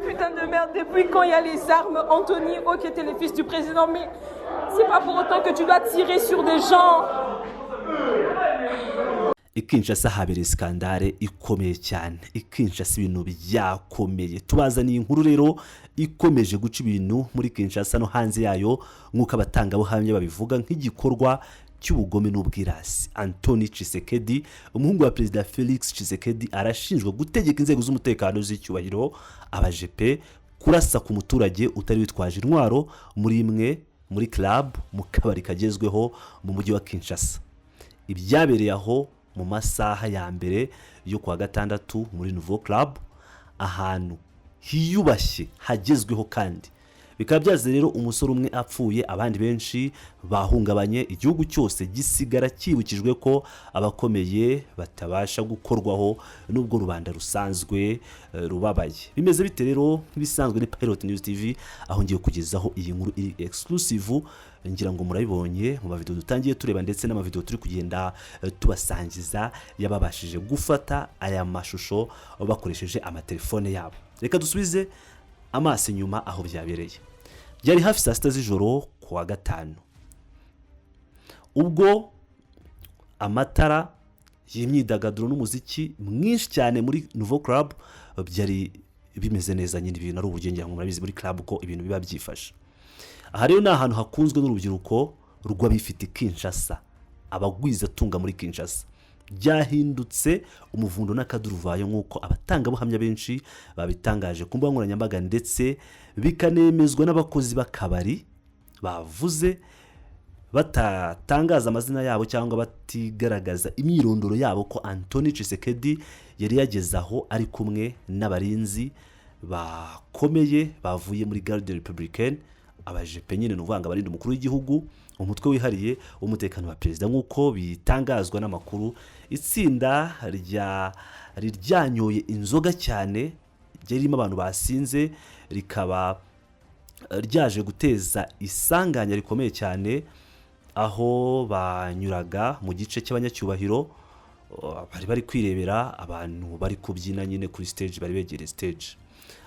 Putain de merde, depuis quand il y a les armes, Anthony? Ok, t'es le fils du président, mais c'est pas pour autant que tu dois tirer sur des gens. I Kinshasa habereye scandale ikomeye cyane. I Kinshasa ibintu byakomeye. Tubazaniye inkuru rero ikomeje guca ibintu muri Kinshasa no hanze yayo, nk'uko abatangabuhamya babivuga, nk'igikorwa cy'ubugome n'ubwirasi. Antoni Tshisekedi, umuhungu wa Perezida Felix Tshisekedi, arashinjwa gutegeka inzego z'umutekano z'icyubahiro, abajepe, kurasa ku muturage utari witwaje intwaro muri imwe muri club, mu kabari kagezweho mu mujyi wa Kinshasa. Ibyabereye aho mu masaha ya mbere yo kuwa gatandatu muri Nouveau Club, ahantu hiyubashye hagezweho, kandi bikaba byaze rero umusore umwe apfuye, abandi benshi bahungabanye. Igihugu cyose gisigara cyibukijwe ko abakomeye batabasha gukorwaho n'ubwo rubanda rusanzwe rubabaye. Bimeze bite rero? Nk'ibisanzwe ni Pilot News TV, aho ngiye kugezaho iyi nkuru iri exclusive. Ngira ngo murabibonye mu mavideo dutangiye tureba, ndetse n'amavideo turi kugenda tubasangiza yababashije gufata aya mashusho bakoresheje amatelefone yabo. Reka dusubize amaso inyuma aho byabereye. Byari hafi saa 6 z'ijoro ku wa gatanu, ubwo amatara y'imyidagaduro n'umuziki mwinshi cyane muri Nouveau Club byari bimeze neza nyine. Ibintu ari ubugenge, ngo murabizi muri club ko ibintu biba byifashe. Aha rero ni ahantu hakunzwe n'urubyiruko rw'abifite Kinshasa, abagwizatunga muri Kinshasa. Byahindutse umuvundo n'akaduruvayo, nk'uko abatangabuhamya benshi babitangaje ku mbuga nkoranyambaga, ndetse bikanemezwa n'abakozi b'akabari bavuze batatangaza amazina yabo cyangwa batigaragaza imyirondoro yabo, ko Antoni Tshisekedi yari yageze aho ari kumwe n'abarinzi bakomeye bavuye muri Garde Républicaine, abajepe nyine, ni ukuvuga ngo abarinda umukuru w'igihugu, umutwe wihariye w'umutekano wa perezida, nk'uko bitangazwa n'amakuru. Itsinda rya ryanyoye inzoga cyane, ryari ririmo abantu basinze, rikaba ryaje guteza isanganya rikomeye cyane aho banyuraga mu gice cy'abanyacyubahiro bari bari kwirebera abantu bari kubyina nyine kuri stage, bari begereye stage.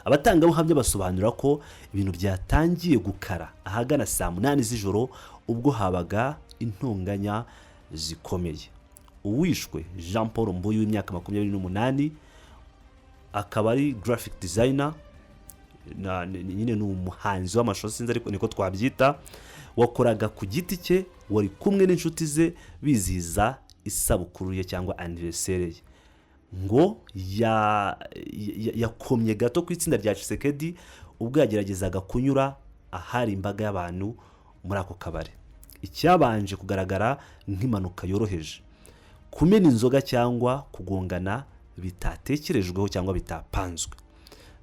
Abatangabuhamya basobanura ko ibintu byatangiye gukara ahagana saa 8 z'ijoro, ubwo habaga intonganya zikomeye. Uwishwe, Jean Paul Mbuyi w'imyaka 28, akaba ari graphic designer, nyine ni umuhanzi w'amashusho, sinzi ariko niko twabyita, wakoraga ku giti cye, wari kumwe n'inshuti ze bizihiza isabukuru ye cyangwa anniversaire ye, ngo yakomye gato ku itsinda rya Tshisekedi ubwo yageragezaga kunyura ahari imbaga y'abantu muri ako kabari. Icyabanje kugaragara nk'impanuka yoroheje, kumena inzoga cyangwa kugongana bitatekerejweho cyangwa bitapanzwe,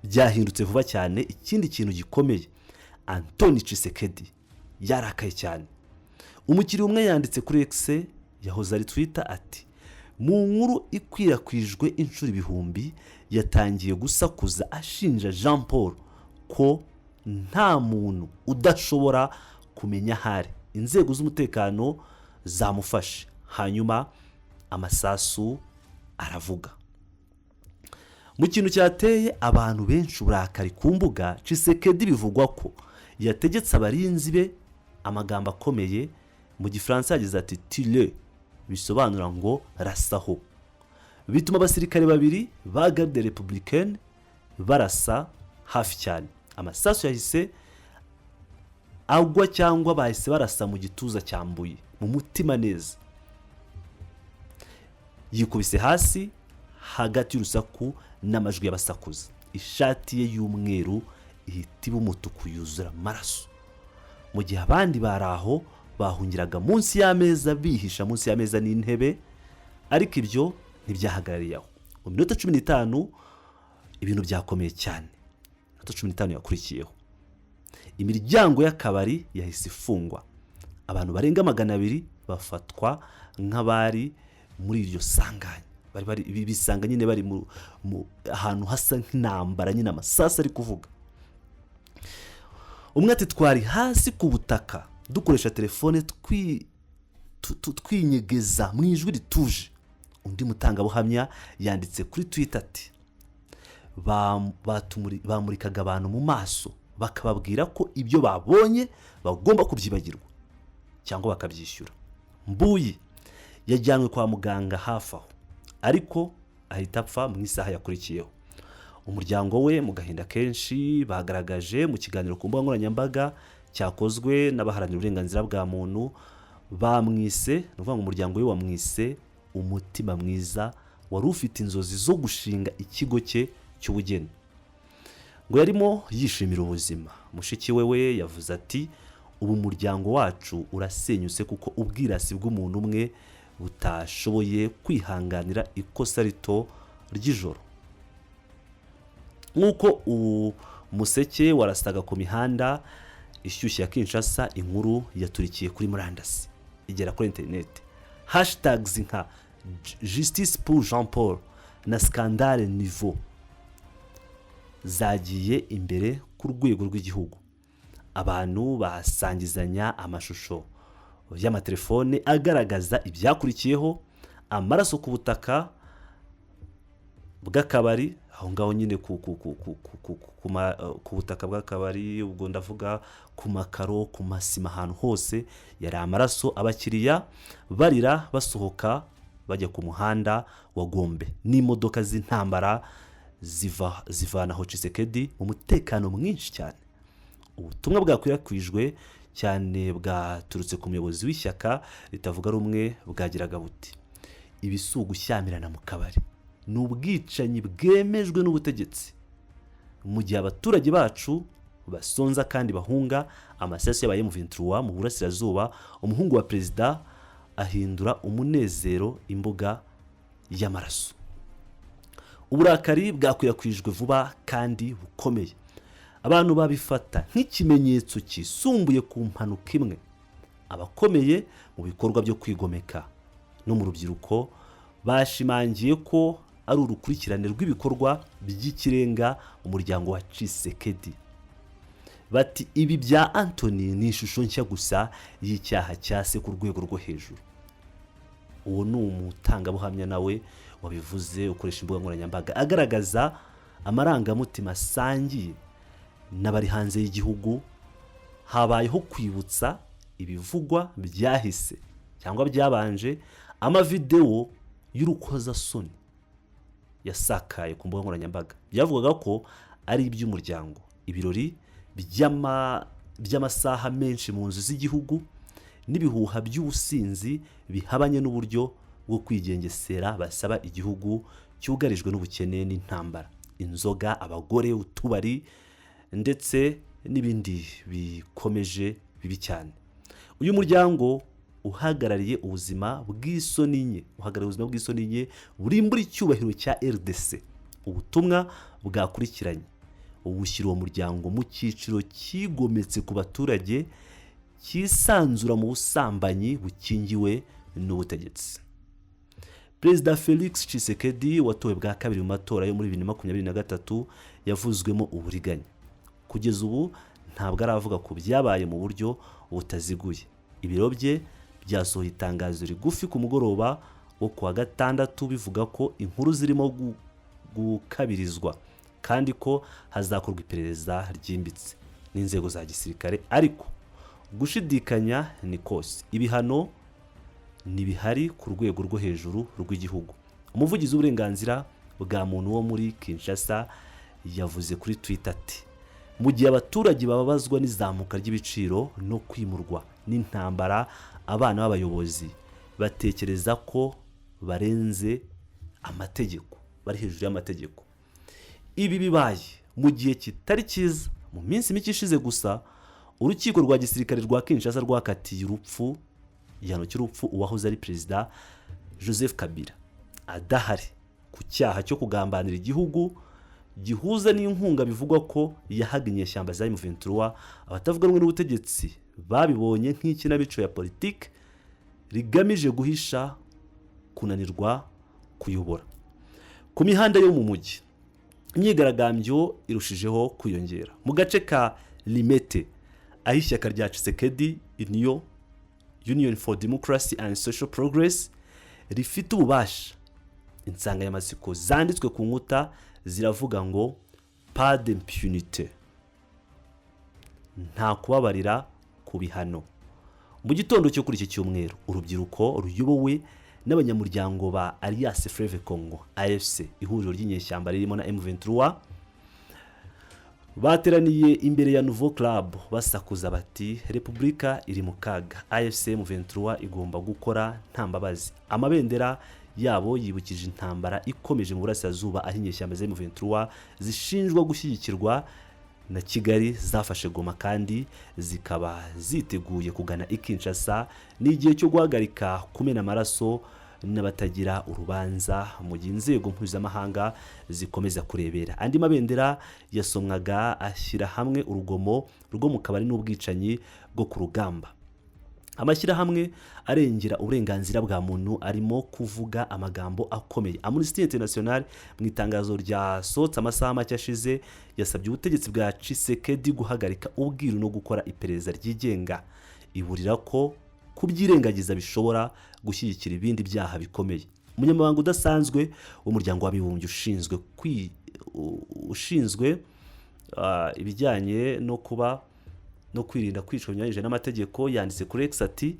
byahindutse vuba cyane ikindi kintu gikomeye. Antoni Tshisekedi yarakaye cyane. Umukiriya umwe yanditse kuri X, yahoze ari Twitter, ati: "Mu nkuru ikwirakwijwe inshuro ibihumbi, yatangiye gusakuza ashinja Jean Paul ko nta muntu udashobora kumenya ahari, inzego z'umutekano zamufashe." Hanyuma amasasu aravuga. Mu kintu cyateye abantu benshi uburakari ku mbuga, Tshisekedi bivugwa ko yategetse abarinzi be amagambo akomeye mu Gifaransa. Yagize ati: "Tire", bisobanura ngo rasaho. Bituma abasirikare babiri ba Garde Républicaine barasa hafi cyane. Amasasu yahise agwa cyangwa bahise barasa mu gituza cyambuye mu mutima neza, yikubise hasi hagati y'urusaku n'amajwi y'abasakuza. Ishati ye y'umweru ihita iba umutuku, yuzura amaraso, mu gihe abandi bari aho bahungiraga munsi y'ameza, bihisha munsi y'ameza n'intebe. Ariko ibyo ntibyahagarariye aho. Mu minota 15 ibintu byakomeye cyane. Iminota 15 yakurikiyeho, imiryango y'akabari yahise ifungwa. Abantu barenga 200 bafatwa nk'abari muri iryo sanganya. Bari bisanga nyine bari mu ahantu hasa nk'intambara nyine, amasasu ari kuvuga. Umwe ati: "Twari hasi ku butaka, dukoresha telefone, twinyegeza mu ijwi rituje." Undi mutangabuhamya yanditse kuri Twitter ati: Bamurikaga abantu mu maso, bakababwira ko ibyo babonye bagomba kubyibagirwa cyangwa bakabyishyura. Mbuyi yajyanwe kwa muganga hafi aho, ariko ahita apfa mu isaha yakurikiyeho. Umuryango we, mu gahinda kenshi, bagaragaje mu kiganiro ku mbuga nkoranyambaga cyakozwe n'abaharanira uburenganzira bwa muntu. Bamwise, ni ukuvuga ngo umuryango we wamwise umutima mwiza wari ufite inzozi zo gushinga ikigo cye cy'ubugeni, ngo yarimo yishimira ubuzima. Mushiki we we yavuze ati: "Ubu umuryango wacu urasenyutse kuko ubwirasi bw'umuntu umwe butashoboye kwihanganira ikosa rito ry'ijoro." Nk'uko umuseke warasaga ku mihanda ishyushye ya Kinshasa, inkuru yaturikiye kuri murandasi igera kuri interineti. Hashtags nka "justice pour Jean Paul" na "scandale niveau" zagiye imbere ku rwego rw'igihugu. Abantu basangizanya amashusho y'amatelefone agaragaza ibyakurikiyeho: amaraso ku butaka bw'akabari aho ngaho nyine ku butaka bw'akabari, ubwo ndavuga ku makaro, ku masima, ahantu hose yari amaraso. Abakiriya barira, basohoka bajya ku muhanda wa Gombe, n'imodoka z'intambara ziva zivanaho Tshisekedi mu mutekano mwinshi cyane. Ubutumwa bwakwirakwijwe cyane bwaturutse ku muyobozi w'ishyaka ritavuga rumwe, bwagiraga buti: "Ibi si ugushyamirana mu kabari, ni ubwicanyi bwemejwe n'ubutegetsi. Mu gihe abaturage bacu basonza kandi bahunga amasasu yabaye M23 mu burasirazuba, umuhungu wa perezida ahindura umunezero imbuga y'amaraso." Uburakari bwakwirakwijwe vuba kandi bukomeye. Abantu babifata nk'ikimenyetso cyisumbuye ku mpanuka imwe. Abakomeye mu bikorwa byo kwigomeka no mu rubyiruko bashimangiye ko ari urukurikirane rw'ibikorwa by'ikirenga mu muryango wa Tshisekedi. Bati: "Ibi bya Antony ni ishusho nshya gusa y'icyaha cya se ku rwego rwo hejuru." Uwo ni umutangabuhamya nawe wabivuze, ukoresha imbuga nkoranyambaga, agaragaza amarangamutima asangiye n'abari hanze y'igihugu. Habayeho kwibutsa ibivugwa byahise cyangwa byabanje. Amavidewo y'urukozasoni yasakaye ku mbuga nkoranyambaga byavugaga ko ari iby'umuryango, ibirori by'amasaha menshi mu nzu z'igihugu n'ibihuha by'ubusinzi bihabanye n'uburyo bwo kwigengesera basaba igihugu cyugarijwe n'ubukene n'intambara. Inzoga, abagore, utubari ndetse n'ibindi bikomeje bibi cyane. Uyu muryango uhagarariye ubuzima bw'isoni nke, uhagarariye ubuzima bw'isoni nke burimbura icyubahiro cya RDC. Ubutumwa bwakurikiranye bushyira uwo muryango mu cyiciro cyigometse ku baturage, cyisanzura mu busambanyi bukingiwe n'ubutegetsi. Perezida Felix Tshisekedi, watowe bwa kabiri mu matora yo muri 2023 yavuzwemo uburiganya, kugeza ubu ntabwo aravuga ku byabaye mu buryo butaziguye. Ibiro bye byasohoye itangazo rigufi ku mugoroba wo kuwa gatandatu, bivuga ko inkuru zirimo gukabirizwa kandi ko hazakorwa iperereza ryimbitse n'inzego za gisirikare. Ariko gushidikanya ni kose, ibihano ntibihari ku rwego rwo hejuru rw'igihugu. Umuvugizi w'uburenganzira bwa muntu wo muri Kinshasa yavuze kuri Twitter ati: "Mu gihe abaturage bababazwa n'izamuka ry'ibiciro no kwimurwa n'intambara, abana b'abayobozi batekereza ko barenze amategeko, bari hejuru y'amategeko." Ibi bibaye mu gihe kitari cyiza. Mu minsi mike ishize gusa, urukiko rwa gisirikare rwa Kinshasa rwakatiye urupfu, igihano cy'urupfu, uwahoze ari perezida Joseph Kabila adahari, ku cyaha cyo kugambanira igihugu gihuza n'inkunga bivugwa ko yahaga inyeshyamba za M23. Abatavuga rumwe n'ubutegetsi babibonye nk'ikinamico ya politiki rigamije guhisha kunanirwa kuyobora. Ku mihanda yo mu mujyi, imyigaragambyo irushijeho kwiyongera. Mu gace ka Limete, aho ishyaka rya Tshisekedi, Union for Democracy and Social Progress, rifite ububasha, insanganyamatsiko zanditswe ku nkuta. Ziravuga ngo "Pas d'impunité", nta kubabarira ku bihano. Mu gitondo cyo kuri iki cyumweru, urubyiruko ruyobowe n'abanyamuryango ba Alliance Fleuve Congo, AFC, ihuriro ry'inyeshyamba ririmo na M23, bateraniye imbere ya Nouveau Club basakuza bati: "Repubulika iri mu kaga, AFC M23 igomba gukora nta mbabazi." Amabendera yabo yibukije intambara ikomeje mu burasirazuba, aho inyeshyamba za M23 zishinjwa gushyigikirwa na Kigali zafashe Goma kandi zikaba ziteguye kugana i Kinshasa. Ni igihe cyo guhagarika kumena amaraso n'abatagira urubanza mu gihe inzego mpuzamahanga zikomeza kurebera. Andi mabendera yasomwaga ashyira hamwe urugomo rwo mu kabari n'ubwicanyi bwo ku rugamba. Amashyirahamwe arengera uburenganzira bwa muntu arimo kuvuga amagambo akomeye. Amnesty International, mu itangazo ryasohotse amasaha make ashize, yasabye ubutegetsi bwa Tshisekedi guhagarika ubwiru no gukora iperereza ryigenga, iburira ko kubyirengagiza bishobora gushyigikira ibindi byaha bikomeye. Umunyamabanga udasanzwe w'Umuryango w'Abibumbye ushinzwe ibijyanye no kuba no kwirinda kwicwa binyuranyije n'amategeko yanditse kuri X ati: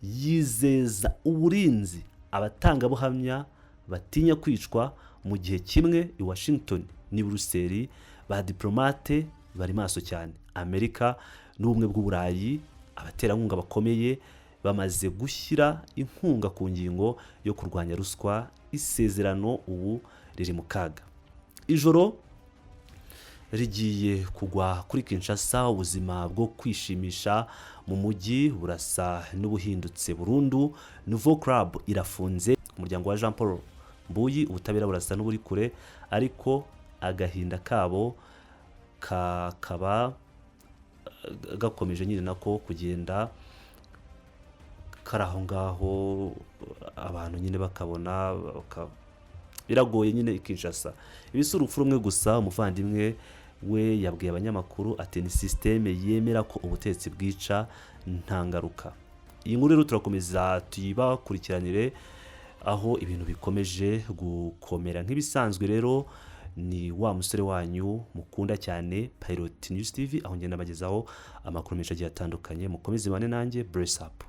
"Yizeza uburinzi abatangabuhamya batinya kwicwa." Mu gihe kimwe, i Washington n'i Buruseli, ba diplomate bari maso cyane. Amerika n'Ubumwe bw'Uburayi, abaterankunga bakomeye, bamaze gushyira inkunga ku ngingo yo kurwanya ruswa. Isezerano ubu riri mu kaga. Ijoro rigiye kugwa kuri Kinshasa, ubuzima bwo kwishimisha mu mujyi burasa n'ubuhindutse burundu. Nouveau Club irafunze. Umuryango wa Jean Paul Mbuyi, ubutabera burasa n'uburi kure, ariko agahinda kabo kakaba gakomeje nyine nako kugenda kari aho ngaho, abantu nyine bakabona biragoye nyine i Kinshasa. Ibi si urupfu rumwe gusa. Umuvandimwe we yabwiye abanyamakuru ati: "Ni système yemera ko ubutegetsi bwica nta ngaruka." Iyi nkuru rero turakomeza tuyibakurikiranire aho ibintu bikomeje gukomera. Nk'ibisanzwe rero, ni wa musore wanyu mukunda cyane, Pilot News TV, aho ngenda bagezaho amakuru menshi agiye atandukanye. Mukomeze bane nanjye. Bless up.